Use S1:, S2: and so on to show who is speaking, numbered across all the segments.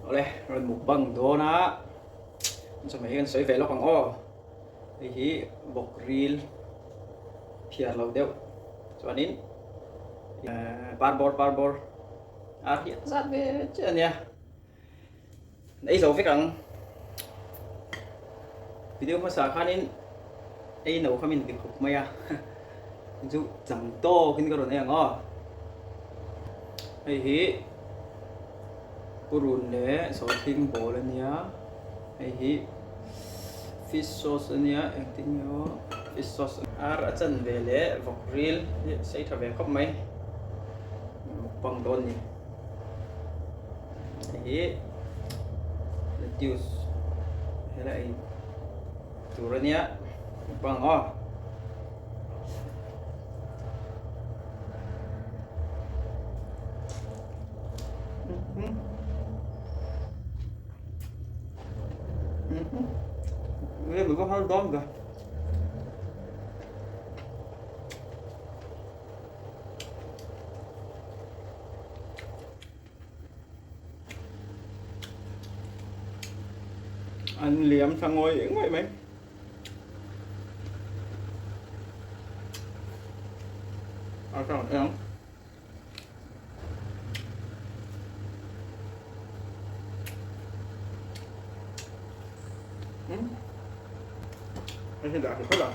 S1: Awle, rawn mukbang dawn a, chawhmeh hi kan sawi ve lawk ang aw. Hei hi bawk ril phiar lo deuh chuanin parbawr parbawr ar hi a zat ve chiah a nia. An ei zo vek ang. Video hmasa khanin ei no kha min ti khawp mai a, chu chang tawkin ka rawn ei ang aw. Hei hi purun leh sawhthing bawl a nia, hei hi fish sauce a nia engtin nge aw fish sauce ar a chan ve leh vawk ril hi a sei tha ve khawp mai mukbang dawn a ni. Hei hi lettuce helai ei tur a nia mukbang aw. An liam thla ngawih ngawih mai. A chang eng. Hei hi dah phawt a.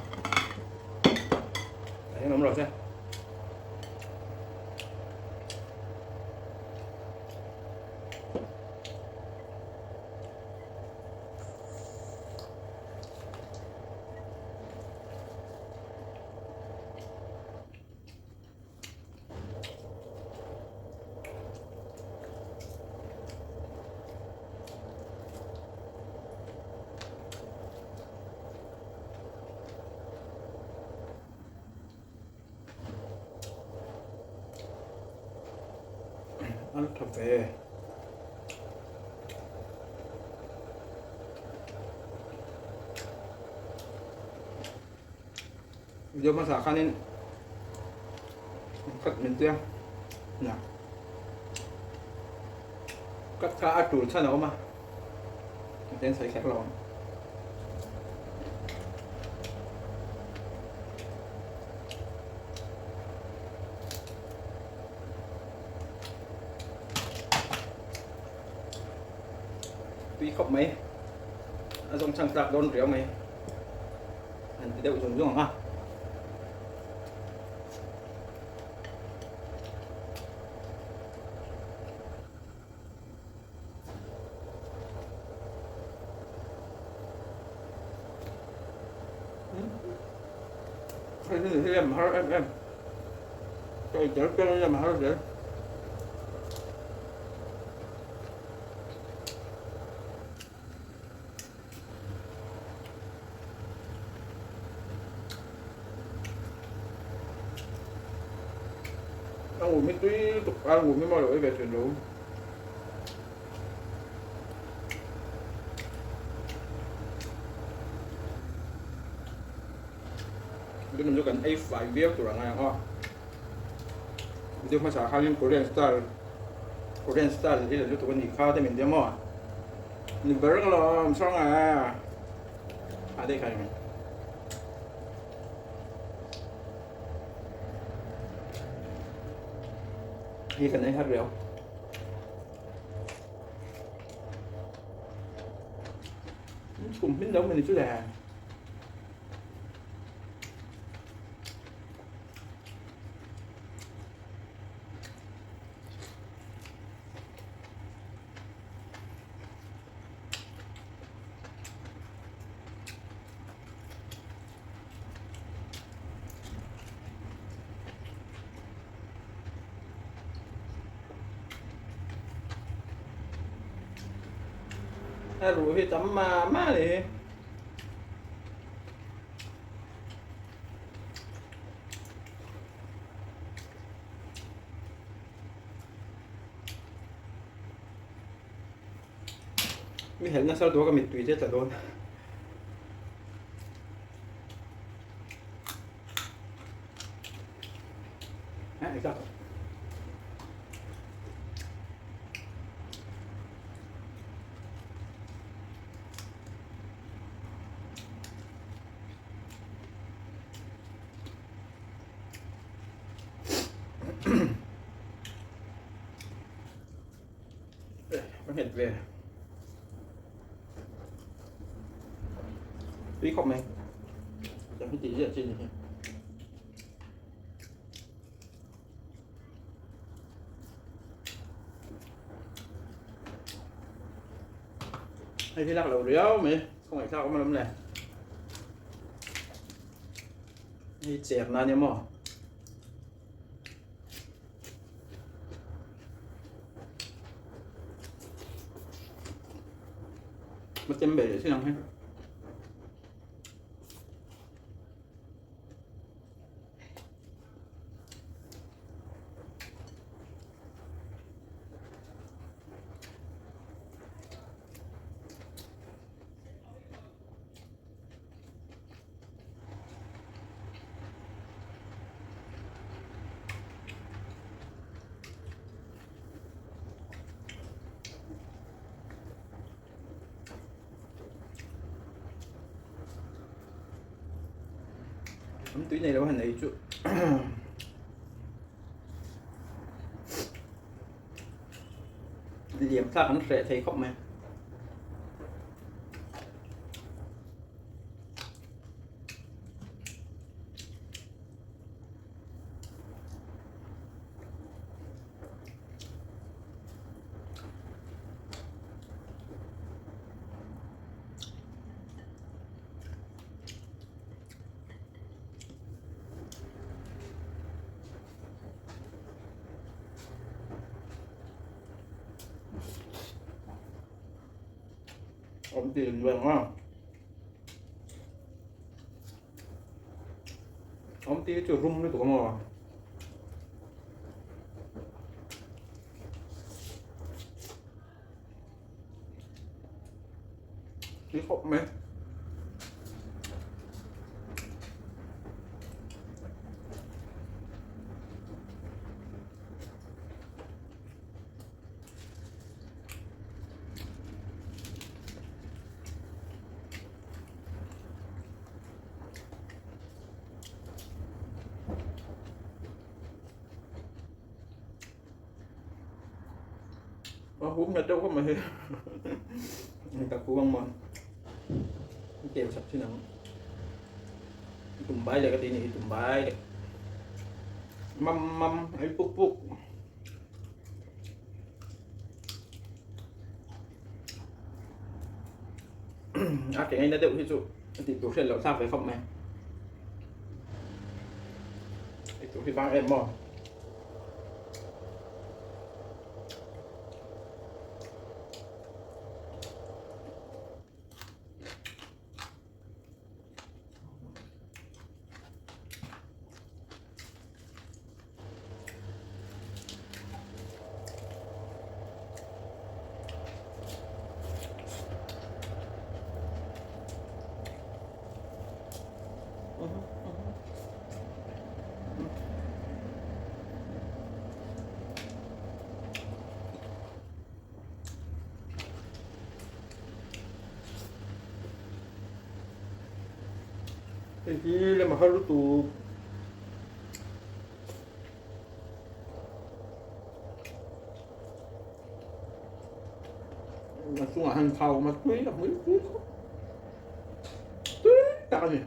S1: Hei awm lo se. An tha ve. Video hmasa khanin khat min tia na kat kha a tul chhan a awm a ten sawi kher lo ang. Tui khawp mai a zawng chhan tlak dawn riau mai. An ti deuh zung zung ang a. Hei hi hi em har em em. Hei tel tel em har zel. A ngum hi tui lutuk a ngum hi maw lo ei ve thin lo. Tunah chu kan ei fai viau tur a ngai ang aw. Video hmasa khanin Korean style Korean style hi la lutuk a nih kha te min tia maw. Ni ber ka lawm sawng a a dei khai mai. Hi kan ei har riau. Chhum hmin lo mai ni chu le. A ruh hi tam mah mah le. Mi helh nasa lutuk a ka mittui te tla dawn. Ka nghet ve. Tui khawp mai. Tiang hi tih ziah chi ni hi. Hei hi lak lo riau mai. Khawngaih thlak awm alawm le. Hei cher na nia maw. Ma tem be leh thin ang hei. An tui nei lo han ei chu liam thlak an hreh thei khawp mai. Awm ti in veng a. Awm ti chu rum lutuk amaw. Tui khawp mai. A hum na deuh khawp mai hei ka khu ang maw keu sak thin ang tum bai leh ka ti ni tum bai leh mam mam ei puk puk a ke ngaina deuh hi chu a tih tur hriat loh thlak ve khawp mai ei tur hi vang em maw. Hei hi lem a har lutuk. A chungah hian thau a awm a tui a hmui tui khawp tui tak a ni.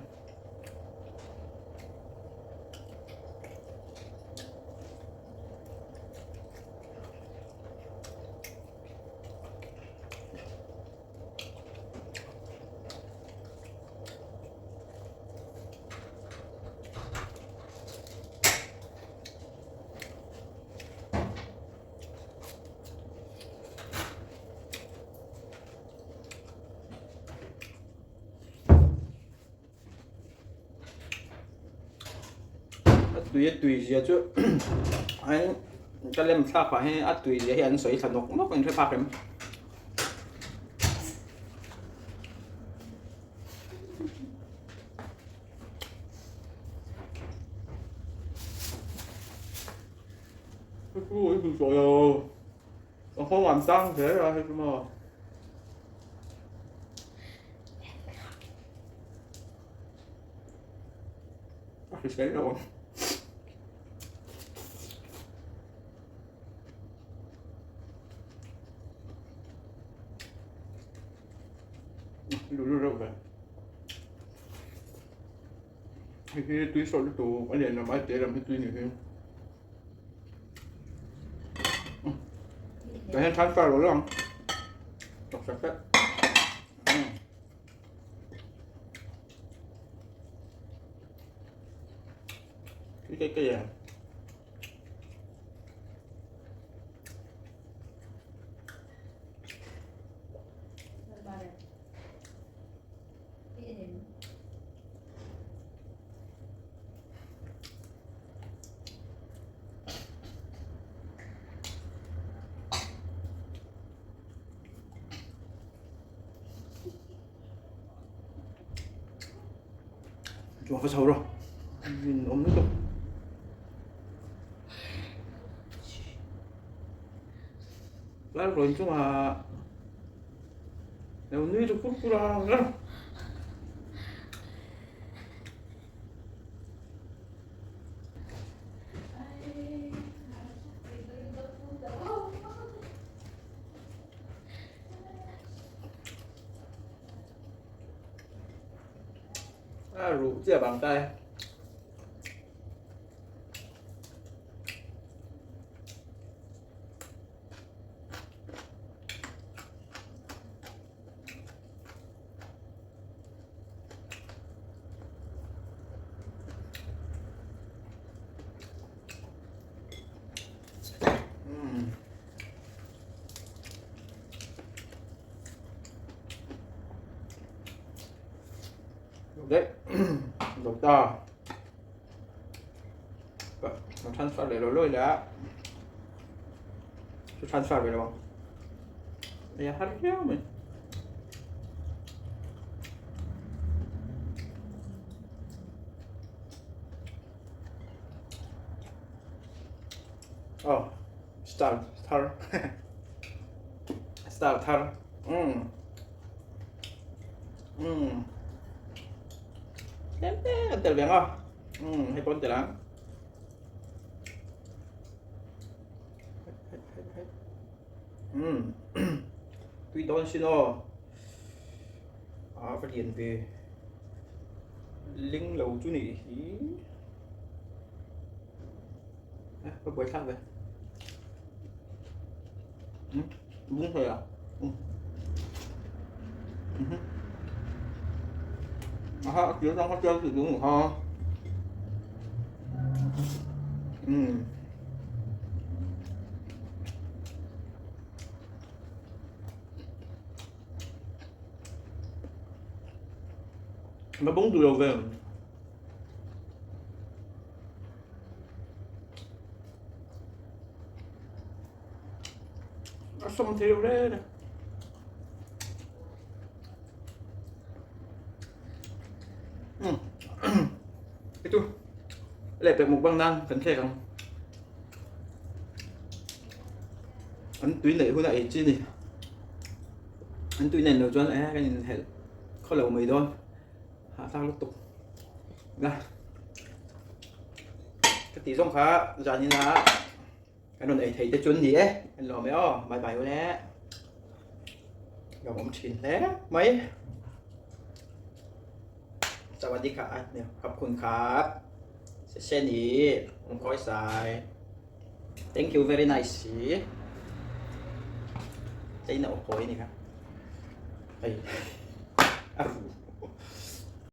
S1: A tui a tui zia chu an ka lem thlak pah hian a tui zia hi an sawi thla nawk nawk in hre phak em. A nghawng an tang zel a hei chu maw. A hrisel lo ang.
S2: Lulu reuh ve. Hei hi tui sawt lutuk a lian lam ai te lam hi tui ni hi. Tah hian transfer lo lang. Tok sak sak. Cái cái gì? Chuan ka chho rawh min awm lutuk. Lalrawn chungah lo nui ru kur kur a. A ruh chiah bang tai. Được đấy. Được to. Nó transfer để lôi đã. Chú transfer về đâu không? Đây là hát khéo mình. Oh, start thar. Start thar. Tlem te kan tel ve ang a. Hei pawn tel ang. Tui dawn sin aw. A va lian ve. Ling lo chu nih hi. Ka buai thlak ve. Bung thei a. Aha, a kir atang kha chiang tih bung ha. Nó bung từ đầu về. A sawm thei lo reng a. Itu leh pek mukbang nan kan thlek ang. An tui neih hunah ei chi ni. An tui nen lo chuan eh kan inhelh khaw lo mai dawn. Hahthlak lutuk. Na. Ka tih zawng kha zanin a kan rawn ei thei te chu an ni e. An lawm e aw. Bye bye ule. Lawm awm thin hle mai. Sawadee kha khap khun khap. Se se ni. Ung khawi sai. Thank you very nice si. China aw khawi ni kha. Hei. A ru.